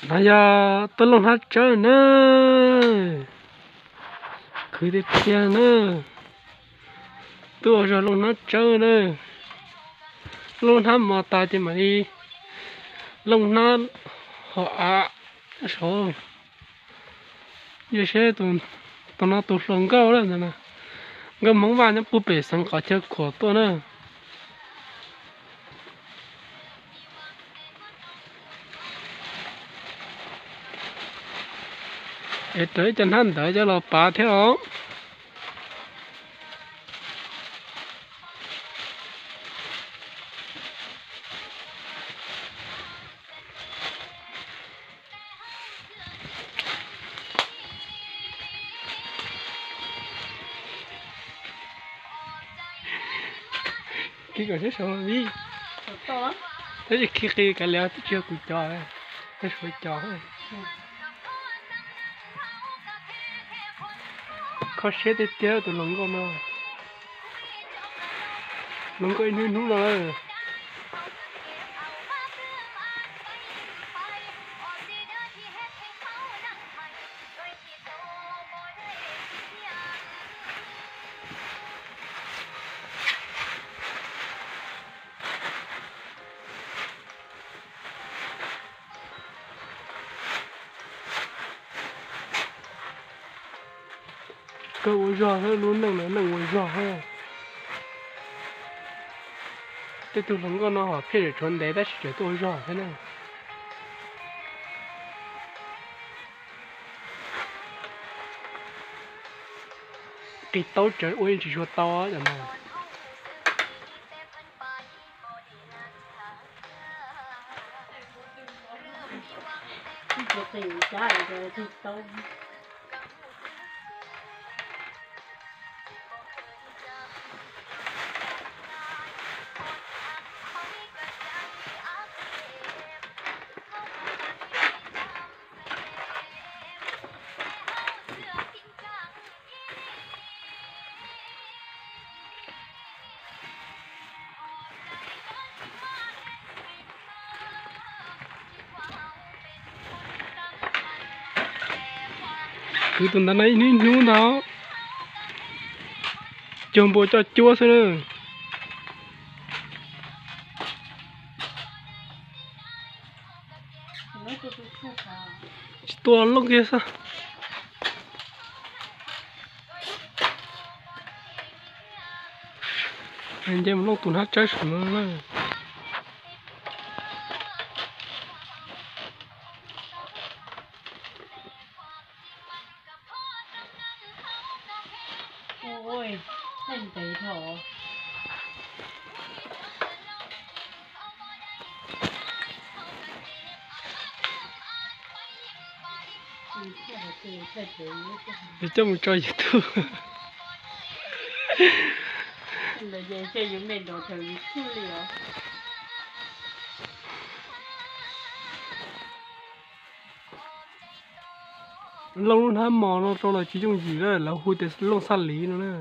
No yog tuaj looj hnab tsawb na, khwv tiag tiag na, tuaj ua zog looj hnab tsawb na, looj hnab mos tas ces mam li looj hnab hom av saud. Yog seb tus no tus hluas nkauj lawm ntawd na, nkauj Hmoob Vaj nyob puag pem xeev qhov chaw khuam tuaj na. Es raws ib co hnab ntawd coj los pav thiab os. Khi kom seb saud vib. Tab sis khi qis kav liam twb tsis yog kuv cov, tab sis cov. Kho siab tiag tiag tus hluas nkauj no. Hluas nkauj ib hnub hnub no. Kawg ua zog thiab, lub neej no neej ua zog thiab. Tej tug hluas nkauj no ho pheej tshuav ntev tab sis tseem tuaj ua zog thiab na. Qis taub tsawv ua yeej tsis tshua tau cov no. Kwv tus ntawd no ib hnub ib hnub ntag, cuag npua coj cuab xwb na. Tsis tuaj looj kiag xwb. Nce mus looj tus hnab tsawb saum no na. Yuav coj mus tso YouTube. Looj lub hnab mos no rau los tsis yooj yim na, lawv hu tias looj xab liv no na.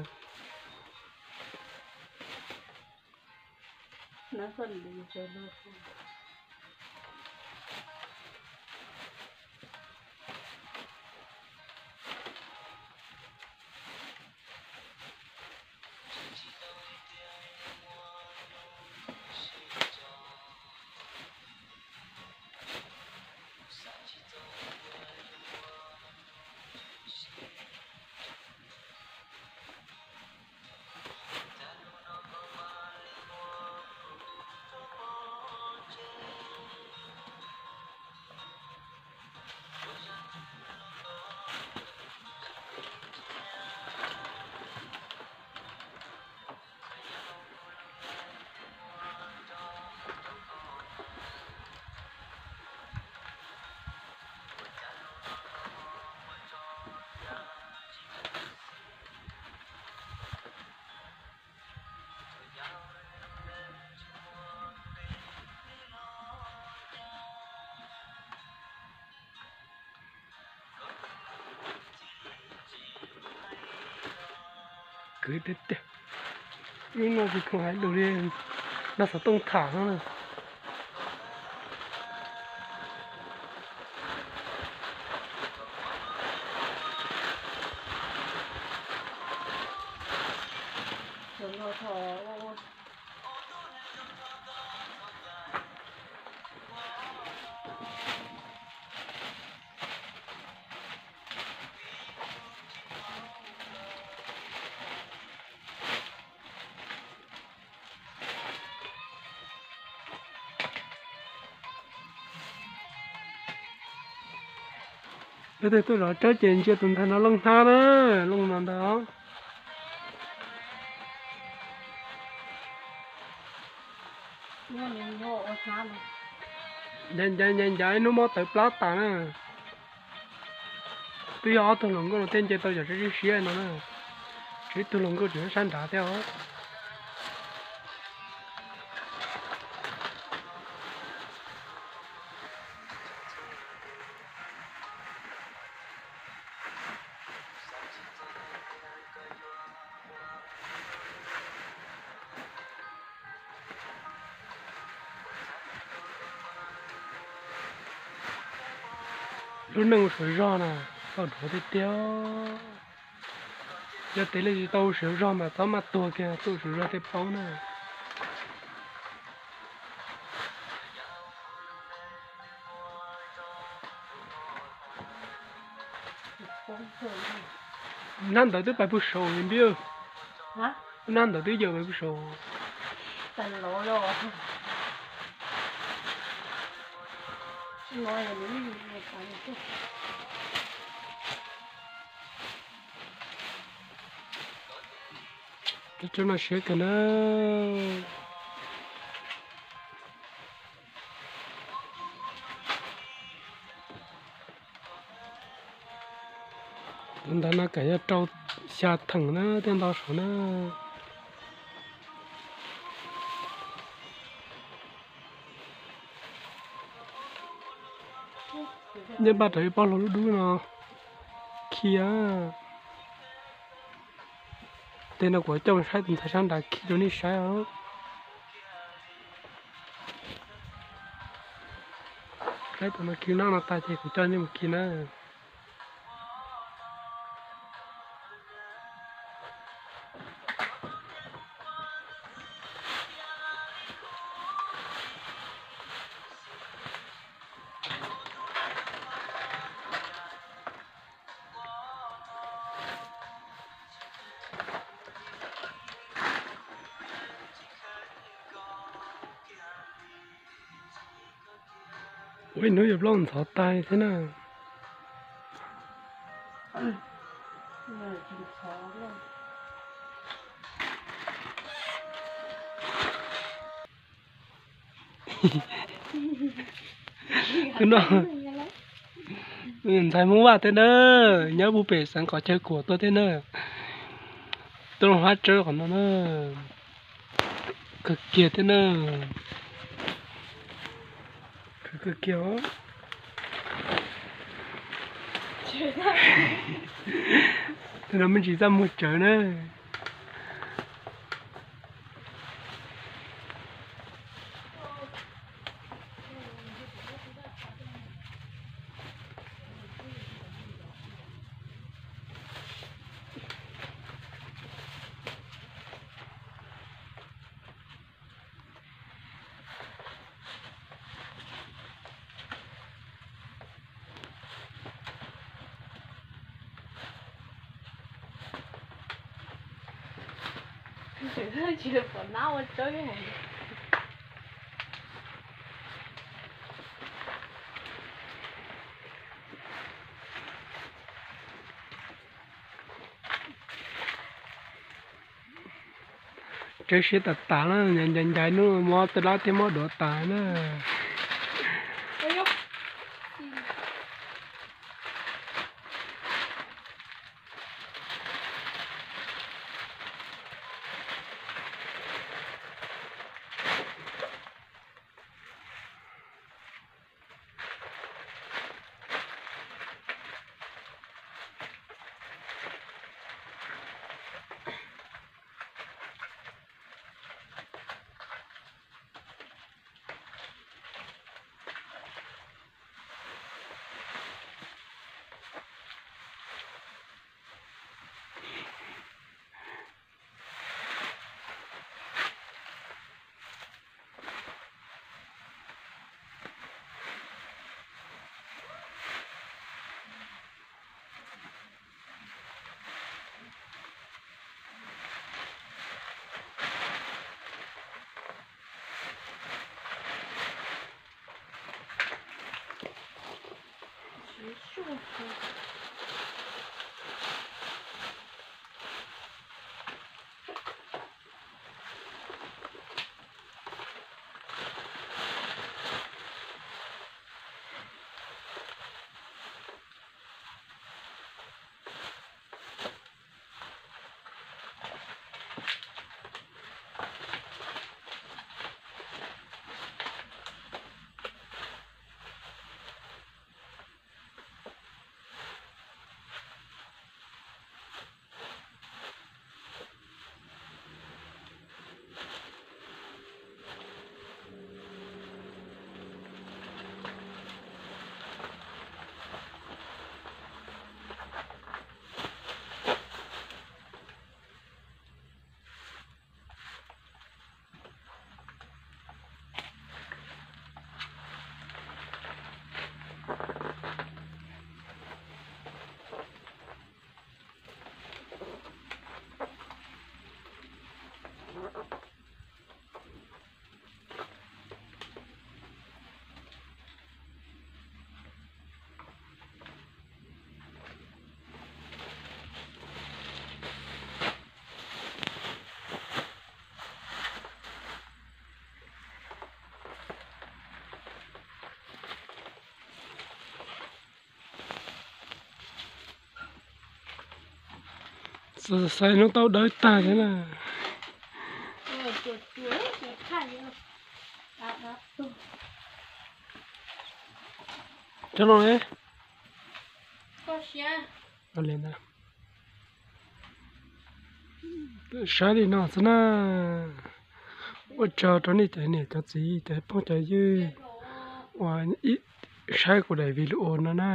Kwv tiag tiag. Ib no tsis khoom hais lus li, nrog xov tooj tham no na. Leej twg tuaj zov tsawb ces ntsia tus ntxhais no looj hnab na, looj no ntag. Ncav ncav ncav ncav ib hnub mob tawv plab tas na. Twb yog ob tug hluas nkauj no thiaj nce tau cov tsawb siab siab no na. Tshuav ib tug hluas nkauj tseem sab nrad thiab os. Lub neej ua suav zog na, tau dhuav tiag tiag. Yog tias leej twg tsis tau ua suav zog mas txhob maj tuag kiag, tuaj ua suav zog thiaj paub na. Hnab ntawd twb pais pug saud li npib. Hnab ntawd twb yawm pais pug saud. Cov tsawb no siab kawg na. Tus ntawd no kam yuav rau xya theem na, thiaj nto saud na. Nyob npaj rau ib pob hluas dub dub no khi. Tej no kuv coj mus saib tus ntxhais sab nrad khi rau nej saib os. Saib tus no khi nab no tag ces kuv coj nej mus khi na. Ua ib hnub yuav plaub ntxhov tag thiab na. Tus no ntxhais Hmoob Vaj thiab na, nyob puag pem xeev Qhov Chaw Kuam tuaj thiab na. Tuaj loo hab tsawb qhov no na. Kawg kiag thiab na. Kawg kiag os. Tus no me ntsis txaj muag tsawv na. Tsis pom nab ua tsawb. Tsawb siab tas tas na, ncav ncav ncav hnub mob tej lab thiab mob duav tas na. Xaiv hnub tau dawb tag thiab na. Cov no ne. Saib li no xwb na. Ua tsaug rau nej cov niam cov txiv cov phooj cov ywg uas saib kuv daim video no na.